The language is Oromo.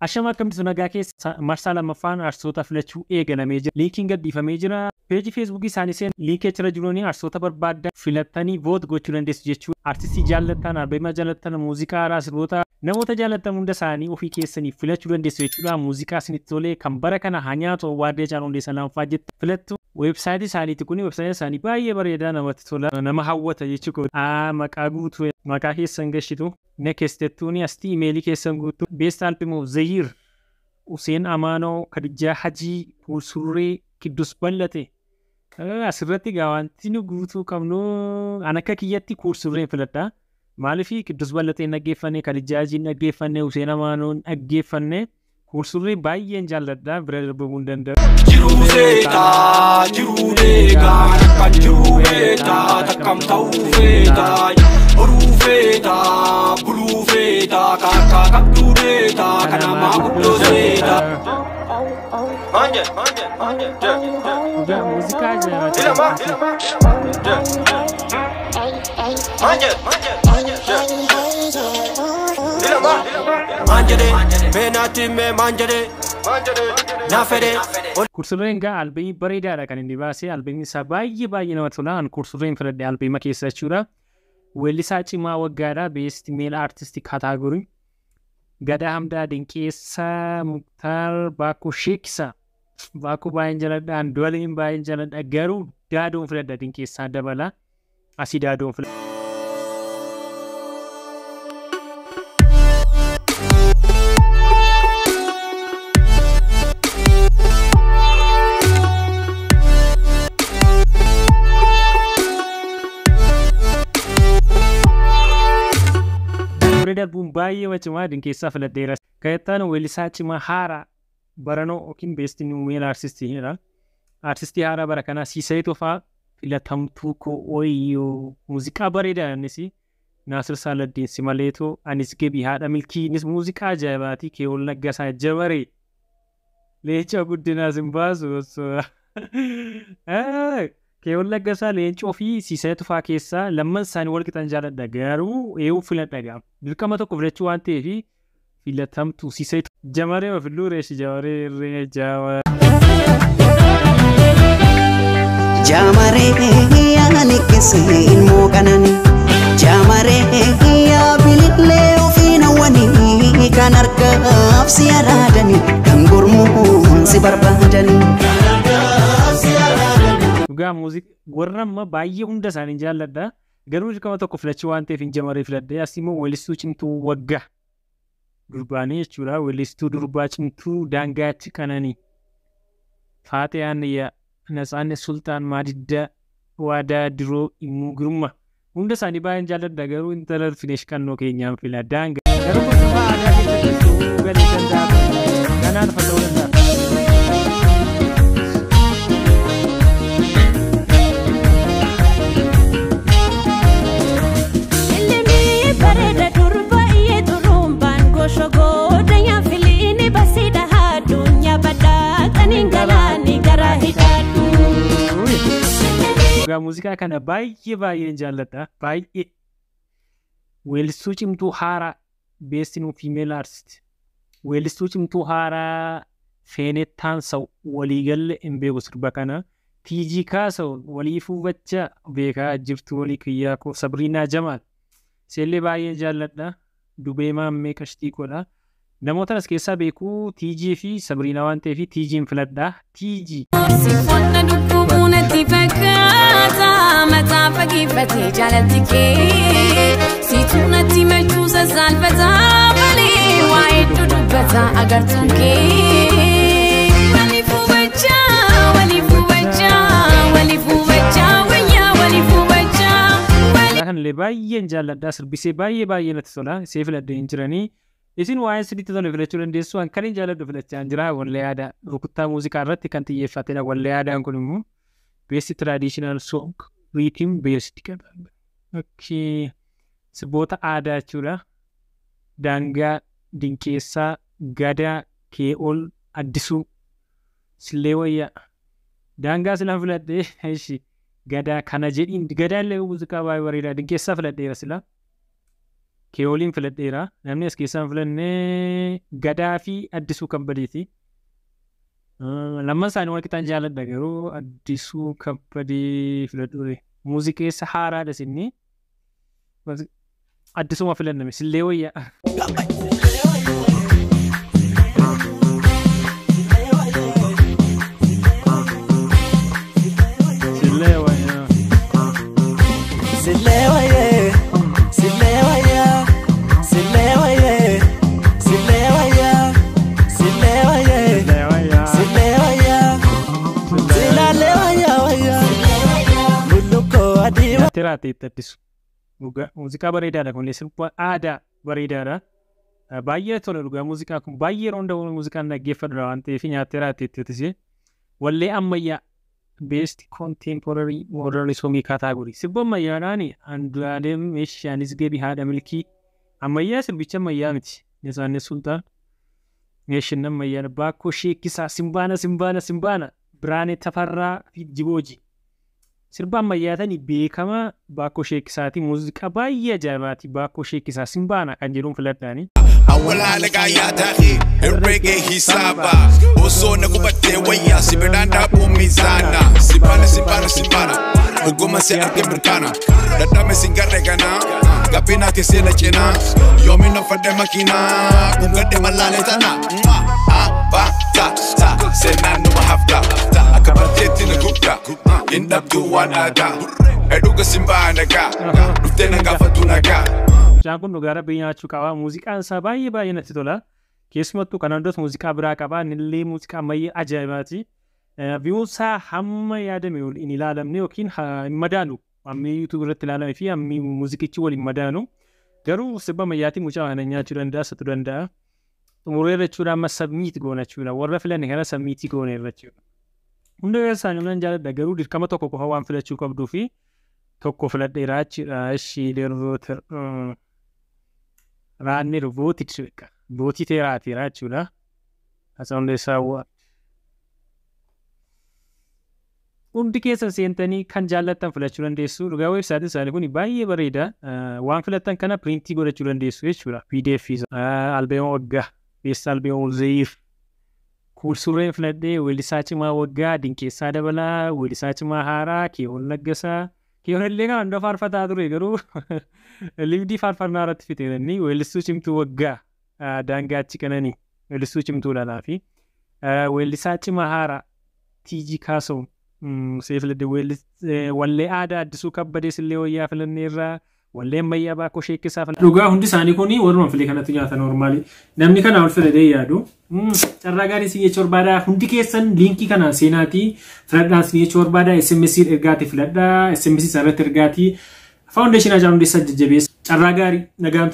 Ashama akkamitti nagaa keessa marsaa lammaffaan artistoota filachuu eegalamee jira. Liinkiin gadhiifamee jira. Peejii Feesbuukii isaanii seen liinkii achirra jiruun artistoota barbaadan filattanii vote gochuu dandeessu jechuudha. Artistii jaallattan, arbeemaa jaallattan, muuziqaa haaraa, sirboota namoota jaallattan hunda isaanii ofii keessanii filachuu dandeessu jechuudha. Muuziqaa isinitti tolee kan bara kana haa nyaatu awwaardee Haacaaluu Hundeessaa lammaffaa jettu filattu. Weebsaayitii isaaniiti kuni weebsaayitii isaanii baay'ee bareedaa namatti tola nama hawwata jechuudha. Maqaa guutuu maqaa keessan gashitu. Next jettuuni asti imeelii keessan guutuu. Best Album of the Year Hussein Amaanoo, Kadijaa Hajii, Fuulsurree, Kiddus Ballate. Asirratti egaa wanti nu guutuu qabnu an akka kiyyatti Kuursurreen filadha. Maaliif Kiddus Ballatee hin dhaggeeffanne, Kadijaa Hajii hin dhaggeeffanne, Hussein Amaanoo hin dhaggeeffanne. Kuursurree baay'een jaalladha bira darbamuu hin danda'u. Jiruu seetaa, jiruu deegaa, kan jiruu beektaa, takkam ta'uu feetaa, horuu feetaa, buluu feetaa, kaakkaa qabduu deetaa, kanamaa guddoo seetaa. Manje, manje, manje, Dhugaa muuziqaa ajaa'ibaa. Ilama, ilama, manje, manje, manje, ilama, manjede, meenaatti mee manjede, naafede. Kursurreen gaa albeemii bareedaadha kan inni baase. Albeemiin isaa baay'ee baay'ee namatti tola. An kursurreen filadhe albeema keessa jechuudha. Weellisaa cimaa waggaadha. Best Male Artist Category. Gadaa Hamdaa Dinqeessaa Muktaar Baakoo Sheekisa. Baakoo baay'een jaalladha. Andu'aalemiin baay'een jaalladha. Garuu daadoon filadha Dinqeessaa dabala. Asii daadoon filadha. Bira darbuun baay'ee cimaa Dinqeessaa filadheera. Kan itti aanu weellisaa cimaa haaraa baranoo yookiin Best New Male Artist jedha. Artistii haaraa bara kanaa Siisay Tofaa filatamtuu koo wayyoo muuziqaa bareedaa innis Naasir Saaladdiin Simaleetoo Anis Gebii haadha milkii innis muuziqaa ajaa'ibaati Keewol Naggasaa Jabaree leenca guddinaas hin baasu osoo Keewol Naggasaa leencoo fi Siisay Tofaa keessaa lamman isaanii wal qixan jaalladha garuu eeyyuu filadha gaa dirqama tokko filachuu waan ta'eef filatamtuu Siisay Jamaree ofilluu reeshi Jamaree irree Jamaree. Jaamaree yaani qiseen mooqanani Jaamaree yaa bilillee ofiin hawwanii kan harkaaf si araadani kan gurmuun si barbaadani. Dhugaa muuziqaa warra amma baay'ee hunda isaanii jaalladha. Garuu dirqama tokko filachuu waan ta'eef hin jamaree filadhe. As immoo weellistuu cimtuu waggaa durbaanii jechuudha. Weellistuu durbaa cimtuu daangaatti qananii. Faatee Aaniyyaa, Natsaannet Sultaan, Maadiddaa, Waadaa Diroo, Immuu Girma. Hunda isaanii baay'een jaalladha garuu intala Fineesh Qannoo keenyaan fila daangaa. Garuu kun saba aadaa keessatti galuu danda'a. Ganaa lafa ta'uu danda'a. Ilmi bareeda durba iyyee turumbaan goshogoo filiini basiidha addunyaa badhaadhaniin galaani gara hidhaadhu. Dhugaa muuziqaa kana baay'ee baay'een jaalladha. Baay'ee. Weellistuu cimtuu haaraa Best New Female Artist. Weellistuu cimtuu haaraa Feenettaan Sa'u waliigalle hin beeku sirba kana. TG Kaasa'u walii fuufachaa beekaa jirtu walii kiyyaa koo Sabriinaa Jamaal. Iseellee baay'ee jaalladha. Dubee Maammee Qashtii koodha. Namoota as keessaa beekuu TG fi Sabriinaa waan ta'eef TG'n filadha. TG. Sifoonna dhukkubuu natti fakkaata mataa fageeffatee jaalatti kee siituu natti machuu sassaalfata malee waa hedduu dubbata agartuun kee. Waliif hubachaa waliif hubachaa waliif hubachaa wayyaa waliif hubachaa. Muuziqaa kanallee baay'een jaalladha. Sirbisee baay'ee baay'ee natti tola. Isee filadhee hin jiranii. Isin waa'ee sirriitti tole filachuu dandeessu. An kan hin jaalladhu filachaa hin jira. Wallee aadaa rukuttaa muuziqaa irratti kan xiyyeeffatedha. Wallee aadaan kun immoo Best Traditional Song Rhythm Best qaba. Okay. Sirboota aadaa jechuudha. Daangaa Dinqeessaa Gadaa Kee'ol Addisuu Sillee Wayyaa. Daangaa silaan filadhee ishi Gadaa kana jedhiin Gadaa illee muuziqaa baay'ee bareedaa Dinqeessaa filadheera silaa. Keeyooliin filadheera. Namni as keessaa hin filanne Gadaa fi Addisuu Kabbadeeti. Lamman isaanii wal qixaan jaalladha garuu Addisuu Kabbadee filadhu. Muuziqeessa haaraadhas inni. Addisuma filanname sillee wayyaa. Sillee wayyaa. Sillee wayyee, sillee wayyaa, sillee wayyee, sillee wayyaa, sillee wayyee, Sillee wayyaa. Sillee wayyaa, silaalee wayyaa wayyaa, bullukkoo adii. Nyaateeraa ta'etti Addisu. Dhugaa muuziqaa bareedaadha kun sirba aadaa bareedaadha. Baay'ee tola dhugaa muuziqaa kun baay'ee yeroo hunda muuziqaan dhaggeeffadudha waan ta'eef nyaateeraa ta'etti Addisee. Wallee ammayyaa, best contemporary modern song category. Sirba ammayyaadhaan Andu'aalem Meeshaanis Gabi Haadha Milkii ammayyaa sirbicha ammayyaa miti. Isaanis Sultaan Meeshin ammayyaa Baakkoo Sheekkisaa Simbaana Simbaana Simbaana Biraanee Tafarraa fi Jibooji. Sirba ammayyaatanii beekama Baakkoo Sheekkisaati. Muuziqaa baay'ee ajaa'ibaati. Baakkoo Sheekkisaa Simbaana kan jedhuun filadhaani. Awwalaala yaadaa herrege hisaaba osoo na gubattee wayyaa si biraan dhaabuu miizaana sibaana sibaana sibaana ogummaa si arge mirkaana dadhame sin garre ganaa gabbinaa keessee na cinaa yoomiin uffadhe makiinaa dhungadhe mallaalee tana ba ta ta seenaan numa hafta akka barteetti na gubda hin dhabduu waan aadaa hedhuga simbaa nagaa dhuftee na gaafatu nagaa. Mucaan kun dhugaa rabbii nyaachuu qaba. Muuziqaan isaa baay'ee baay'ee natti tola. Keessumattuu kanaan duras muuziqaa biraa qaba. Innillee muuziqaa ammayyaa ajaa'ibaati. Viewn isaa hamma yaadame ol hin ilaalamne yookiin hin madaalu. Hammi YouTube irratti ilaalamee fi hammi muuziqichi wal hin madaalu. Garuu sirba ammayyaatiin mucaa kana nyaachuu danda'a, satu danda'a. Xumureerra jechuudha amma submit goona jechuudha. Warra filanne kana submit goona irra jechuudha. Hunda isaanii nan jaalladha garuu dirqama tokko qofa waan filachuu qabduu fi tokko filadheera jechuudha. Ishii dervoota raanneeru vote jechuudha. Vote teeraateera jechuudha. Haacaaluu Hundeessaa Award. Hundi keessan seentanii kan jaallattan filachuu dandeessu. Dhugaa weebsaayitiin isaanii kun baay'ee bareeda. Waan filattan kana print godhachuu dandeessu jechuudha. PDF isa. Albeema waggaa. Best Album of the Year. Kuulsurreen filadhee weellisaa cimaa waggaa Dinkeessaa Dabalaa, weellisaa cimaa haaraa, Keewwan Laggasaa. Keewwan illee kan hunda faarfataa ture garuu limdii faarfannaa irratti fite inni weellistuu cimtuu waggaa Daangaachi Qananii weellistuu cimtuu dhalaa fi weellisaa cimaa haaraa TG Kaasoo see filadhe wallee aadaa Addisuu Kabbadees illee wayyaa filanneerraa wallee ammayyaa Baakoo Sheekkisaa filadhe. Dhugaa hundi isaanii kun warruma filee kanatti nyaata normal. Namni kana ol filadhee yaadu. Carraa gaarii isin jechuu barbaada. Hundi keessan liinkii kana seenaatii filadhaan isin jechuu barbaada. SMS ergaatii filadhaa. SMS irratti ergaatii. Faawundeeshinii Haacaaluu Hundeessaa jajjabeessa. Carraa gaarii nagaan.